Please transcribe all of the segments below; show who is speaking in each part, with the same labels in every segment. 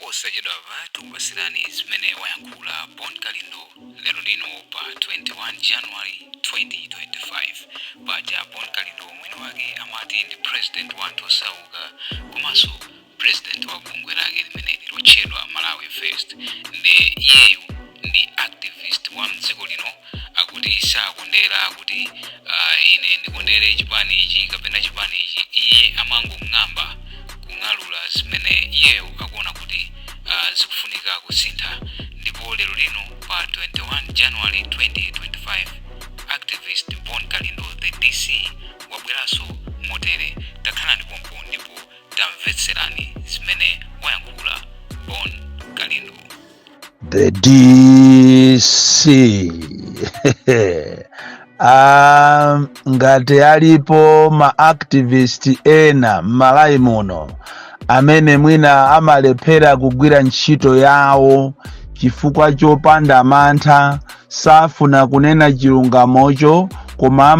Speaker 1: Posachedwapa tikupasirani zimene wayankhula Bon Kalindo lero lino pa 21 January 2025. Paja Bon Kalindo mwini wake amati ndi president wa anthu osauka komanso president wa bungwe lake limeneli lotchedwa Malawi First. Nde iyeyu ndi activist wa mdziko lino, akuti sakondera kuti ine ndikondere chipani ichi kapena chipani ichi. Iye amangong'amba kung'alula zimene iyeyo akuona kuti zikufunika kusintha. Ndipo lero lino pa 21 January 2025, activist Bon Kalindo the DC wabweranso motere. Takhalani pompo ndipo tamvetserani zimene wayankhula Bon Kalindo.
Speaker 2: The DC, ngati alipo ma activist ena m'Malawi muno amene mwina amalephera kugwira ntchito yawo chifukwa chopanda mantha, safuna kunena chilungamocho koma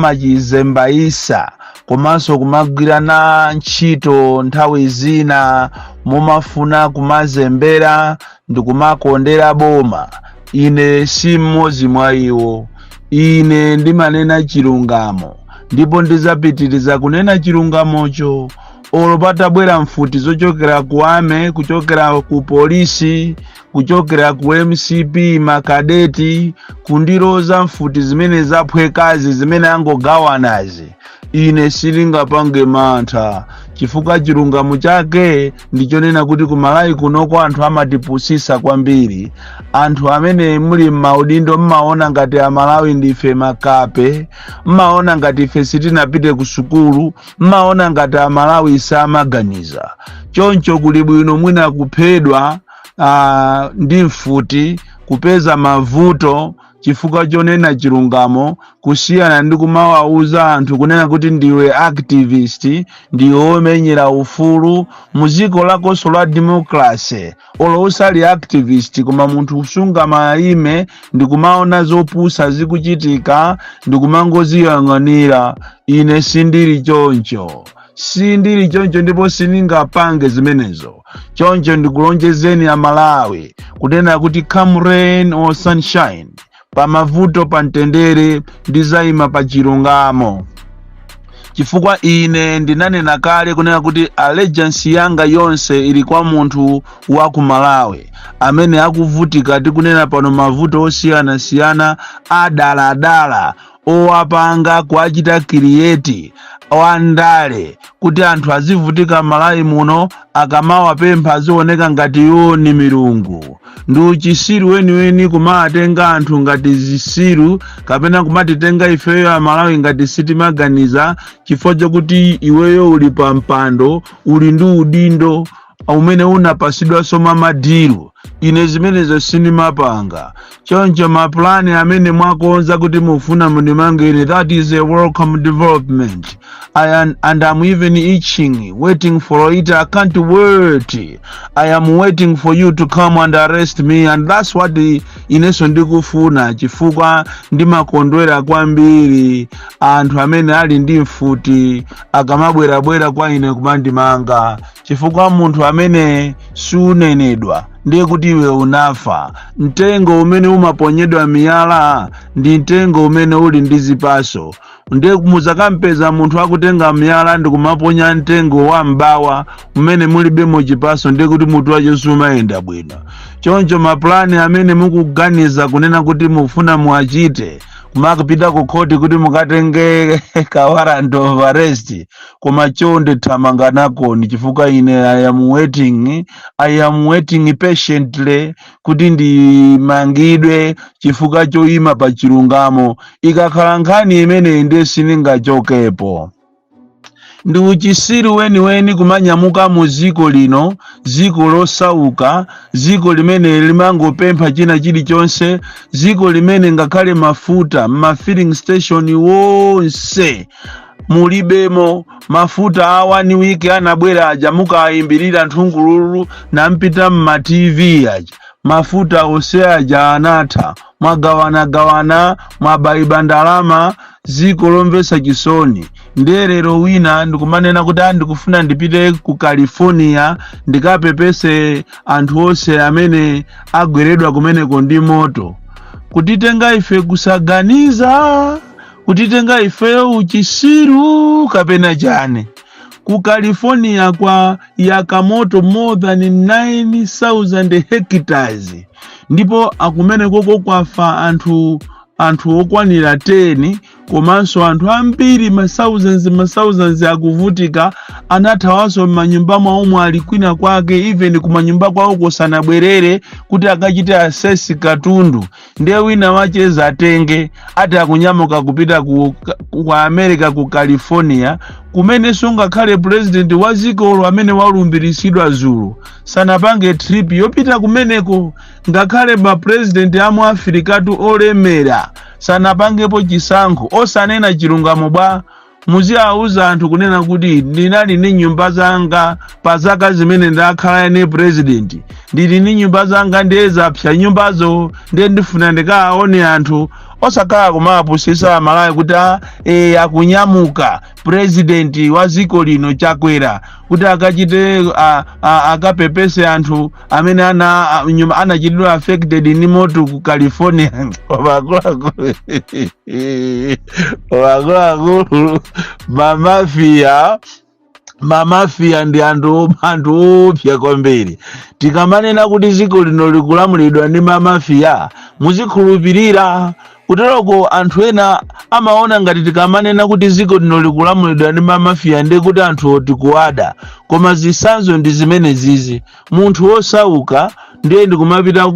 Speaker 2: amachizembayisa, komanso kumagwirana ntchito nthawi zina mumafuna kumazembera ndikumakondera boma, ine si mmodzi mwa iwo. Ine ndimanena chilungamo ndipo ndizapitiriza kunena chilungamocho olo patabwera mfuti zochokera ku army, kuchokera ku polisi, kuchokera ku MCP, makadeti kundiloza mfuti zimene zaphwekazi, zimene angogawanazi. Ine silingapange mantha chifukwa chilungamo chake ndichonena kuti kuMalawi kunoko anthu amatipusisa kwambiri. Anthu amene muli m'maudindo mmaona ngati Amalawi ndife makape, mmaona ngati ife sitinapite ku sukulu, mmaona ngati Amalawi samaganiza. Choncho kuli bwino mwina kuphedwa ndi mfuti, kupeza mavuto chifukwa chonena chilungamo, kusiyana ndi kumawauza anthu kunena kuti ndiwe activist, ndiwe womenyera ufulu muziko lakonso la democracy. Olo usali activist, koma munthu usunga maime ndikumaona zopusa zikuchitika ndikumangoziyang'anira. Ine sindili choncho, sindili choncho ndipo sindingapange zimenezo. Choncho ndikulonjezeni Amalawi kunena kuti come rain or sunshine, pamavuto, pa mtendere, ndizayima pa chilungamo, chifukwa ine ndinanena kale kunena kuti allegiance yanga yonse ili kwa munthu wa ku Malawi amene akuvutika. Tikunena pano mavuto osiyanasiyana adaladala owapanga kuachita create wandale kuti anthu azivutika Malawi muno, akamawapempha azioneka ngati iwo ni milungu. Ndi uchisiru weniweni kumawatenga anthu ngati zisiru kapena kumatitenga ifeyo Amalawi ngati sitimaganiza chifukwa chokuti iweyo uli pa mpando, uli ndi udindo umene unapasidwanso ma deal. Ine zimenezo sindimapanga. Choncho mapulani amene mwakonza kuti mufuna mundimange ine, that is a welcome development. And I'm even itching, waiting for it. I can't wait. I am waiting for you to come and arrest me, and that's what inenso ndikufuna, chifukwa ndimakondwera kwambiri anthu amene ali ndi mfuti akamabwerabwera kwa ine kumandimanga, chifukwa munthu amene sunenedwa ndiye kuti iwe unafa. Mtengo umene umaponyedwa miyala ndi mtengo umene uli ndi zipaso. Ndiye muzakampeza munthu akutenga miyala ndi kumaponya mtengo wa mbawa umene mulibemo chipaso, ndiye kuti mutu wacho sumayenda bwino. Choncho mapulani amene mukuganiza kunena kuti mufuna muachite, kumakapita ku khoti kuti mukatenge ka warrant of arrest, koma chonde thamanga nakoni, chifukwa ine I am waiting, I am waiting patiently kuti ndimangidwe chifukwa choyima pa chilungamo. Ikakhala nkhani imeneyi, ndiye sindingachokepo. Ndi uchisiru weniweni kumanyamuka mu ziko lino, ziko losauka, ziko limene limangopempha china chilichonse, ziko limene ngakhale mafuta ma filling station wonse mulibemo mafuta. A one week anabwera aja, mukayimbirira nthungululu nampita mma TV aja, Mafuta onse aja anatha, mwagawanagawana, mwabayiba ndalama. Ziko lomvetsa chisoni. Ndiye lero wina ndikumanena kuti ndikufuna ndipite ku California ndikapepese anthu onse amene agweredwa kumeneko ndi moto. Kutitenga ife kusaganiza, kutitenga ifeyo uchisiru kapena chani? Ku California kwa yaka moto more than 9000 hectares, ndipo akumenekoko kwafa anthu okwanira 10, komanso anthu ambiri, ma thousands, ma thousands akuvutika. Anathawanso m'manyumba mwawo, ali kwina kwake, even kumanyumba kwawo kusanabwerere kuti akachite assess katundu. Ndiye wina wacheza atenge ati akunyamuka kupita ku America, ku California, kumenenso ngakhale president wa dzikolo amene walumbiritsidwa dzulo sanapange trip yopita kumeneko. Ngakhale ma president amu Afrikatu olemera sanapangepo chisankho. Osanena chilungamo bwa? Muziawuza anthu kunena kuti ndinali ndi nyumba zanga pa zaka zimene ndakhala ine president, ndili ndi nyumba zanga, ndiye zapsa nyumbazo, ndiye ndifuna ndikaone anthu. Osakhala kumapusisa Amalawi kuti akunyamuka president wa dziko lino Chakwera kuti akachite akapepese anthu amene anachitidwa affected ndi moto ku California. Koma akuluakulu, koma akuluakulu, mamafiya, mamafiya ndi anthu opsa kwambiri. Tikamanena kuti dziko lino likulamulidwa ndi mamafiya, muzikhulupirira. Kuteroko anthu ena amaona ngati tikamanena kuti dziko lino likulamulidwa ndi mamafiya ndi kuti anthu tikuwada, koma zitsanzo ndi zimene zizi. Munthu wosauka ndiye ndikumapita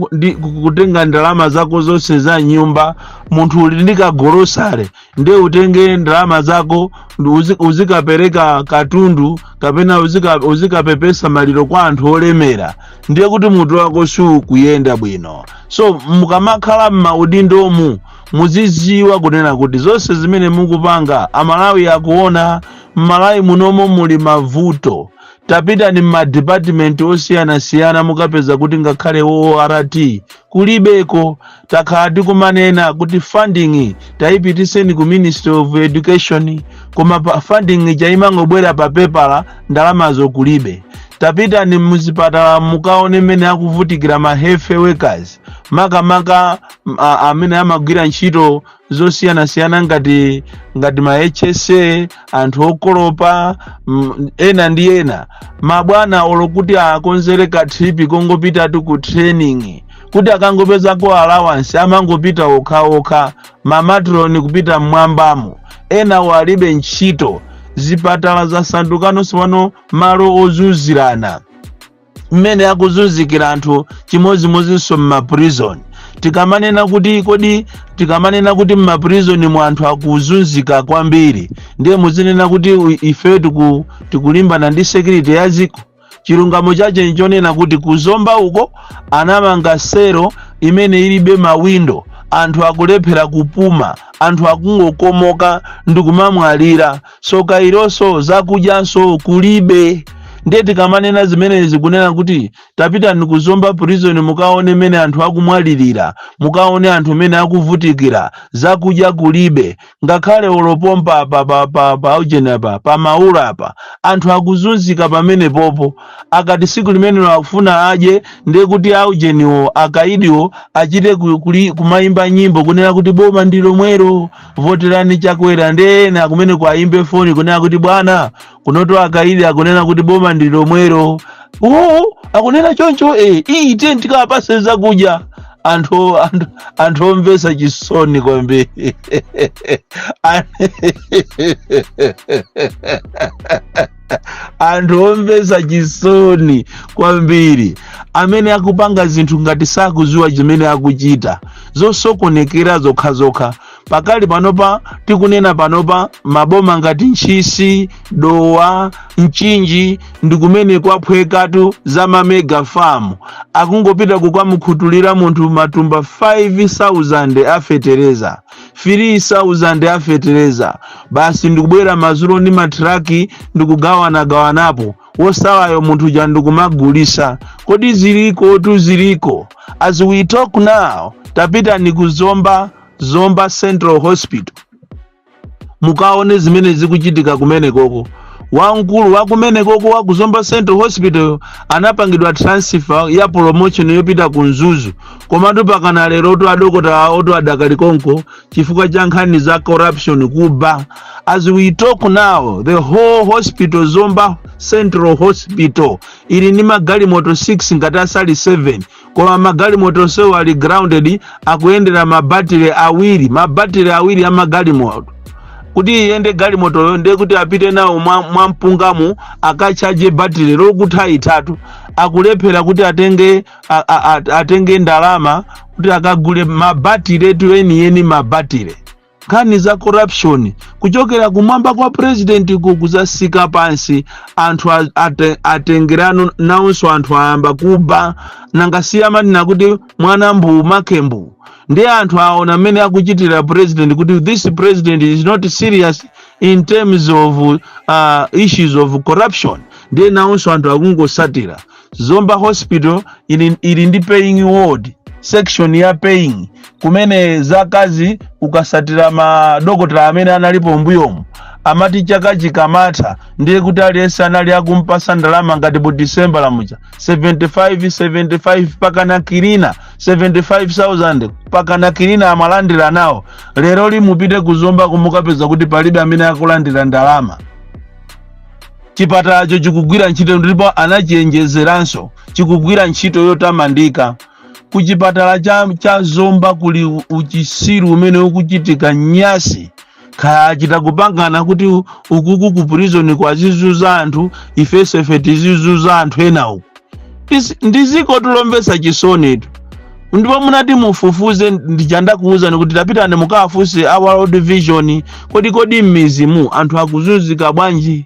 Speaker 2: kutenga ndalama zako zonse za nyumba. Munthu uli ndi kagolosale, ndiye utenge ndalama zako ndi uzikapereka katundu kapena uzikapepesa maliro kwa anthu olemera, ndiye kuti mutu wako sukuyenda bwino. So mukamakhala m'maudindomu, muziziwa kunena kuti zonse zimene mukupanga Amalawi akuona. Mmalawi munomo muli mavuto. Tapitani m'madipatimenti osiyanasiyana, mukapeza kuti ngakhale ORT kulibeko. Takhala tikumanena kuti funding tayipitiseni ku Ministry of Education, koma pa funding chaimangobwera pa pepala, ndalamazo kulibe. Tapitani muzipatala mukaone mmene akuvutikira ma health workers, makamaka amene amagwira ntchito zosiyanasiyana ngati ma HSA, anthu okolopa, ena ndi ena. Mabwana olokuti akonzere ka trip kongopitatu ku training kuti akangopezako allowance, amangopita okhaokha. Ma matron kupita mmwambamo, ena walibe ntchito. Zipatala zasandukanso pano malo ozunzirana. Mmene akuzunzikira anthu, chimodzimodzinso mma prison. Tikamanena kuti, kodi tikamanena kuti mma prison mu anthu akuzunzika kwambiri, ndiye muzinena kuti ife tikulimbana ndi security ya dziko? Chilungamo chache nchonena kuti kuzomba uko anamanga selo imene ilibe mawindo, anthu akulephera kupuma, anthu akungokomoka ndikumamwalira. Soka ilonso zakudyanso kulibe. Ndiye tikamanena zimenezi, kunena kuti tapita ndikuzomba prison mukaone mmene anthu akumwalirira, mukaone anthu mmene akuvutikira, zakudya kulibe, ngakhale olopompa pa pa pa pa aujenapa pa maula apa, anthu akuzunzika pamene popo. Akati siku limenelo akufuna adye, ndiye kuti aujeniwo, akaidiwo achite kumayimba nyimbo kunena kuti boma ndi lomwero, voterani Chakwera. Ndiye ena kumene kuayimbe foni kunena kuti bwana, kunoto akaidi akunena kuti boma ndi lomwero. Oh, akunena choncho, iyi tiye tikawapase zakudya. Anthu omvetsa chisoni kwambiri. Anthu omvetsa chisoni kwambiri amene akupanga zinthu ngati sakuziwa chimene akuchita, zosokonekera zokhazokha. Pakali panopa, tikunena panopa, maboma ngati Ntchisi, Dowa, Mchinji ndi kumene kwaphwekatu za ma mega farm. Akungopita kukamukhutulira munthu matumba 5000 afetereza, 3000 afetereza basi, ndikubwera madzulo ndi matraki ndikugawanagawanapo, wosalayo munthu ja ndikumagulisa. Kodi ziliko tu? Ziliko. As we talk now, tapita ni ku Zomba, Zomba Central Hospital, mukaone zimene zikuchitika kumenekoko. Wamkulu wa kumenekoko, wa ku Zomba Central Hospital, anapangidwa transfer ya promotion yopita ku Mzuzu, komatu pakana lerotu adokota oto adakali konko chifukwa cha nkhani za corruption, kuba. As we talk now, the whole hospital, Zomba Central Hospital, ili ndi magalimoto 6 ngati asali 7, koma magalimoto sewo ali grounded, akuyendera mabatire awiri, mabatire awiri a magalimoto. Kuti iyende galimotoyo, ndiye kuti apite nawo mwa mpungamu akachaje batire lokutha itatu. Akulephera kuti atenge ndalama kuti akagule mabatire tu enieni, mabatire. Nkhani za corruption kuchokera kumwamba kwa president ku kuzasika pansi, anthu atengerano nawonso, anthu ayamba kuba. Nangasiya manena kuti mwana mbu makembu. Ndiye anthu aona mmene akuchitira president kuti this president is not serious in terms of issues of corruption. Ndiye nawonso anthu akungosatira. Zomba Hospital ili ndi paying ward, section ya paying, kumene zakazi ukasatira madokotala amene analipo mbuyomu, amati chaka chikamatha ndiye kuti aliyense anali akumpasa ndalama ngati mu December lamucha 75 75 pakana cleaner, 75,000 pakana cleaner amalandira nawo. Lero limupite kuzomba kumukapeza kuti palibe amene akulandira ndalama. Chipatalacho chikugwira ntchito ndipo anachiyenjezeranso, chikugwira ntchito yotamandika. Ku chipatala cha Zomba kuli uchisiru umene ukuchitika nyasi. Kaya achita kupangana kuti ukuku ku prison kwazizuza anthu, ifenso ife tizizuza anthu ena uku. Ndi ziko tulomvetsa chisonitu. Ndipo munati mufufuze, ndichandakuwuzani kuti tapitani mukafunse a World Vision, kodi m'mizimu anthu akuzunzika bwanji?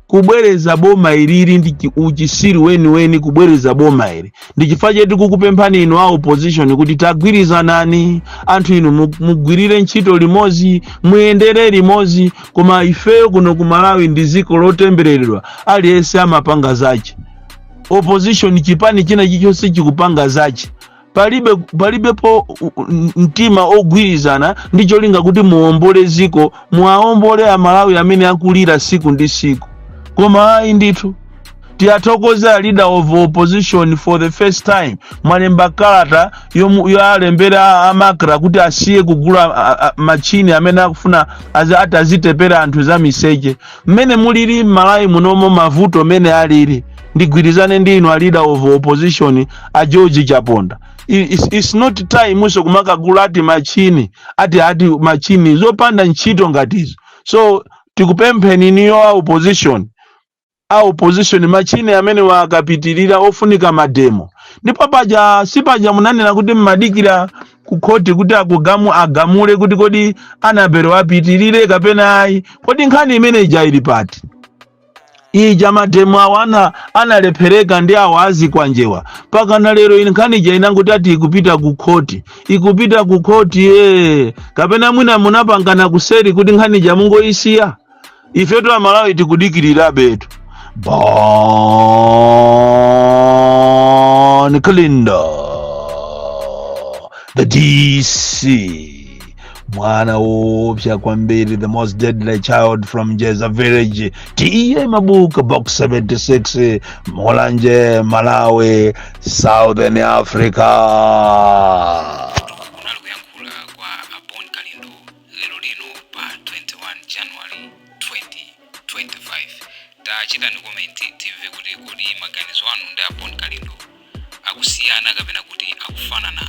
Speaker 2: Kubwereza boma ilili ndi uchisiru weniweni. Kubwereza boma ili ndi chifukwa chetu kukupemphani inu a opposition kuti tagwirizanani, anthu inu, mugwirire ntchito limodzi, muyendere limodzi. Koma ifeyo kuno ku Malawi ndi dziko lotembereredwa, aliyense amapanga zace. Opposition, chipani china chilichonse chikupanga zace, palibepo mtima ogwirizana ndi cholinga kuti muwombole ziko, muwawombole Amalawi amene akulira siku ndi siku. Koma ayi ndithu, tiyathokoze a leader of opposition. For the first time mwalemba kalata yoalembera a MACRA kuti asiye kugula machini amene akufuna ati azitepera anthu za miseche. Mmene mulili m'Malawi munomo, mavuto mmene alili, ndigwirizane ndi inu a leader of opposition a George Chaponda. It's not time so kumakagula ati machini, ati machini zopanda ntchito ngatizo. So tikupempheni niyo a opposition, a opposition, machini amene wakapitirira ofunika mademo. Ndipo paja sipaja munanena kuti mmadikira ku khoti kuti agamule kuti kodi Anabelo apitirire kapena ayi? Kodi nkhani imene ija ili pati? Ija mademo awo analephereka ndi awo azikwanjewa. Pakana lero ine nkhani ija inanguti ati ikupita ku khoti, ikupita ku khoti ye, kapena mwina munapangana kuseri kuti nkhani ija mungoyisiya? Ifetu Amalawi tikudikirira betu. Bon Kalindo, the DC, mwana wopsa kwambiri, the most deadly child from Jeza Village, T/A Mabuka, Box 76, Mulanje, Malawi, Southern Africa.
Speaker 1: Kunali kuyankhula kwa a Bon Kalindo lero lino pa 21 January 2025. Tachitani comment timve kuti kodi maganizo anu ndi a Bon Kalindo akusiyana kapena kuti akufanana.